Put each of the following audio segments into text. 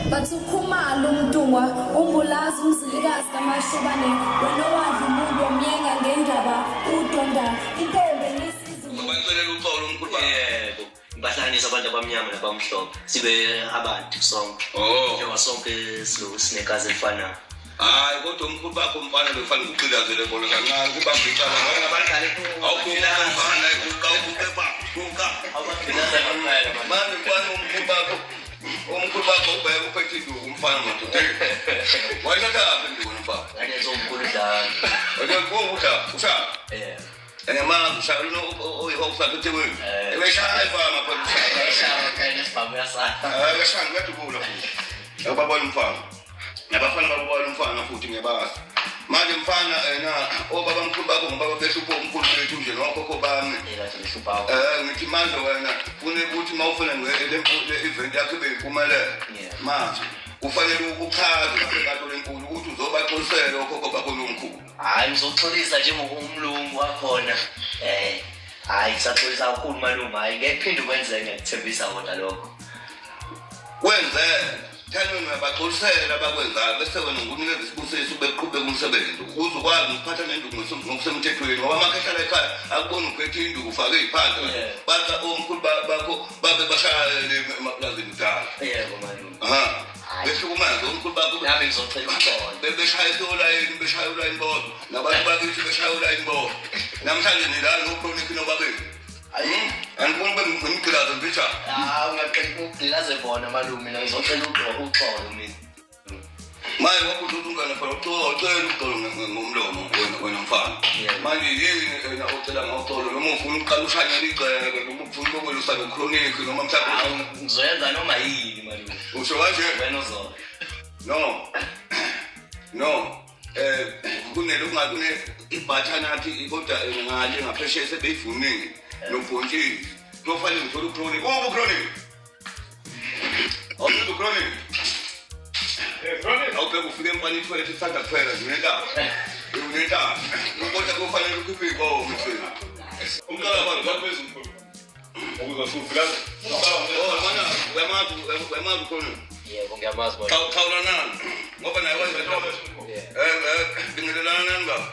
Bathi uKhumalo uMntungwa uMbulazi uMzilikazi kaMashobane wena owadla umuntu wamyenga ngendaba udonda intombi enesiZulu. Bacelela uxolo umkhulu baba. Yebo, bahlanganisa abantu abamnyama nabamhlophe sibe abantu sonke. Oh. Njengoba sonke siloku sinegazi elifanayo. Hayi kodwa umkhulu bakho mfana bekufanele ugqilazele bona kancane kubamba icala. Awuguqa mfana, guqa uguqe pha, guqa. Abagqilaza ngempela manje. Manje mfana umkhulu bakho ubheke uphethe induku umfana madoda. Wayithathaphi induku mfana? Ngalezo umkhulu dlala. Wena kuwusha, usha. Yebo. Engamazi ushaya lona oyihokusapha eThekwini. Eh. Ebeshaya ifama phela ushaya. Eshaya kanye nesibhamu yasala. Hayi kashaya ngiyadubula futhi. Akubabona umfana. Nabafana babona umfana futhi ngiyabazi. Manje mfana ena obaba mkhulu bakho ngobaba behlupho umkhulu bethu nje nokhokho bami. Ekathi ngihlupha wakho. Ngithi manje wena fune ukuthi mawufuna le event yakho ibe impumelelo. Yeah. Manje kufanele ukuchaze ngasenkantolo enkulu ukuthi uzobaxolisela okhokho bakho nomkhulu. Hayi ngizoxolisa njengomlungu wakhona. Hayi ngisaxolisa kakhulu malume. Hayi ngeke kuphinde kwenzeke ngiyakuthembisa kodwa lokho. Kwenzeka thana wena uyabaxolisela abakwenzayo bese wena ngukunikeza isibusiso beqhubeka umsebenzi ukuze ukwazi ukuphatha nenduku ngokusemthethweni ngoba amakhehla ekhaya akubona uphethe induku ufake iy'phandla. Yeah. Bathi omkhulu bakho babe bashayele emapulazini kudala. Yebo malume. Aha. Hayi. Behlukumeze omkhulu bakho. Nami ngizocela uxolo. Bebeshayisa olayini, beshaya ulayini bodwa. Nabantu bakithi beshaya ulayini bodwa. Namhlanje nilala nochronic nobabili. Angifuni ube ngimgqilaze mbijana. Ah ungaqali ukugqilaze bona malume mina ngizocela uxolo mina. Manje wakuthi ungane phela ucela uxolo ngomlomo wena mfana. Yeah. Manje yini wena ocela ngoxolo noma ufuna ukuqala ushanyele igceke noma ufuna ukwelusa nochronic noma mhlawumbe Hawu ngizoyenza noma yini malume. usho kanje? Wena uzobe. No. No. Kunelokungakune ibhathanathi kodwa ngale ngaphesheya sebeyivunile nobhontshisi. Kuyofanele ngithole uchronic. Oh, uchronic. Awuthi uchronic. Awubheke ufike emfana ithoyilethi isanda kuphela nje unentaba. Unentaba. Kodwa kufanele ukhiphe iy'nkomo ekuseni. Umqala abantu Oh, mana uyamazi uyamazi uchronic. Yebo ngiyamazi malume. Xawula nani? Ngoba naye wenza Yeah. Bingelelana nani baba?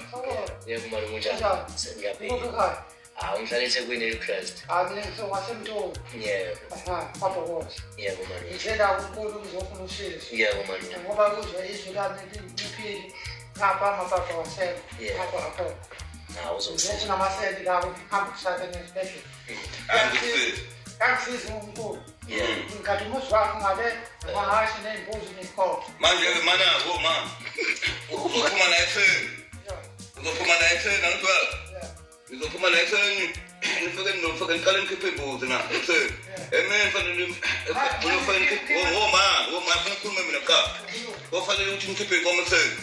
Yebo malume unjani? Ngiyaphila. Hawu ngihlala eThekwini eHillcrest. Yebo. Yebo malume. Ngitshela uNkulu ngizofuna usizo. Yebo malume. Ngoba kuzwa izwi lami linciphile ngapha amapapa wasekho Yeah. ngapha akho. Hawu uzongisiza. Ngizothi namasenti la ukuthi ngihambe kusasa nesibhedlela. Angikusizi. Kangisizi uNkulu. Yebo. Ngikade umuzi wakho ngale amahhashi ney'mbuzi ney'nkomo. Manje ke mana wo ma. Uzophuma la ekuseni. Uzophuma la ekuseni angithi wena. Nizophuma la ekuseni. Nifike nifike niqale nikhiphe imbuzi na ekuseni. Emini fanele uyofanele nikhiphe wo ma, wo ma funa ukukhuluma mina kuqala. Kofanele ukuthi nikhiphe inkomo ekuseni.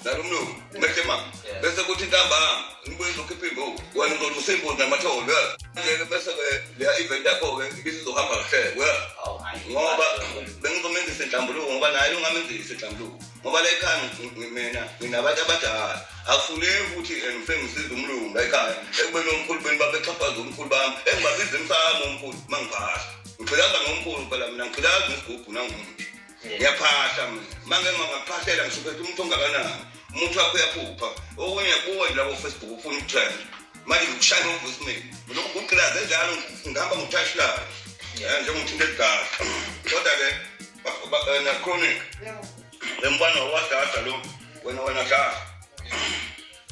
Nalo mlungu, mehle ma. Bese kuthi ntambama nibuye nizokhipha imbuzi. Wena uzolusa imbuzi namathole. Manje bese ke leya event yakho ke isizohamba kahle wena. Hawu hayi. Ngoba bengizomenzisa inhlambuluko ngoba naye ungamenzisa inhlambuluko ngoba la ekhaya mina nginabantu abadala akufuneki ukuthi ngifike ngisize umlungu la ekhaya ekubeni omkhulu beni babexhaphaza omkhulu bami engibabiza emsamo omkhulu uma ngiphahla ngigqilaza ngomkhulu phela mina ngigqilaza ngesigubhu nangumuntu ngiyaphahla mina uma ngeke ngakuphahlela ngisuphethe umuntu ongakanani umuntu wakho uyaphupha okunye kubuka nje labo Facebook ufuna ukutrend manje ngikushaya ngovoicemail lokhu kugqilaze njalo ngihamba ngutouchline njengomthinto eligazi kodwa-ke na-chronic Yebo. le mfana wadada lo wena wena dlala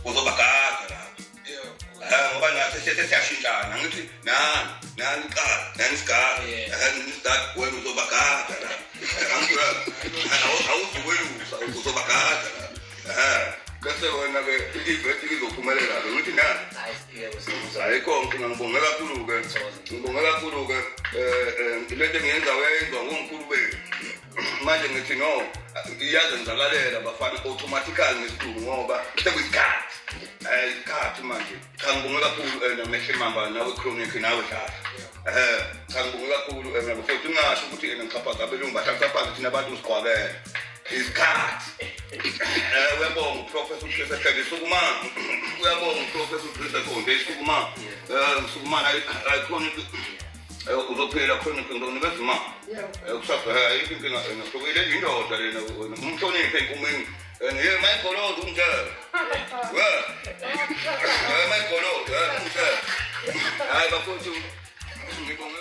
uzobagada lapho. Ngoba nathi sesiyashintshana ngithi nani nani iqala nani isigaba isigaba wena uzobagada lapho. Awuzukwelusa uzobagada lapho. Bese wena-ke i-event izophumelela-ke ngithi nani. Hayi yebo siyakuzwa. Ayikho nkinga ngibonge kakhulu-ke. Ngibonge kakhulu-ke lento engiyenza uyayenziwa ngomkhulu bethu. Manje ngithi no iyazenzakalela bafana automatically ngesilungu ngoba sekuyisikhathi. Isikhathi manje. Cha ngibonge kakhulu namehle mamba nawe chronic nawe dlala. Cha ngibonge kakhulu mina futhi ngingasho ukuthi ngixhaphaza abelungu bahlala thina abantu siqwabele. Isikhathi. Uyabonga uProfessor Chris Hleke sukuma. Uyabonga uProfessor Chris Konde sukuma. Sukuma ayi chronic. Uzophila khona ngizokunikeza imali. Yebo. Kusasa ayikho inkinga hlukile indoda lena wena umhloniphe enkumeni. And hey mayigoloza ungitshela. We. Hey mayigoloza ungitshela. Hayi bafowethu ngibonge.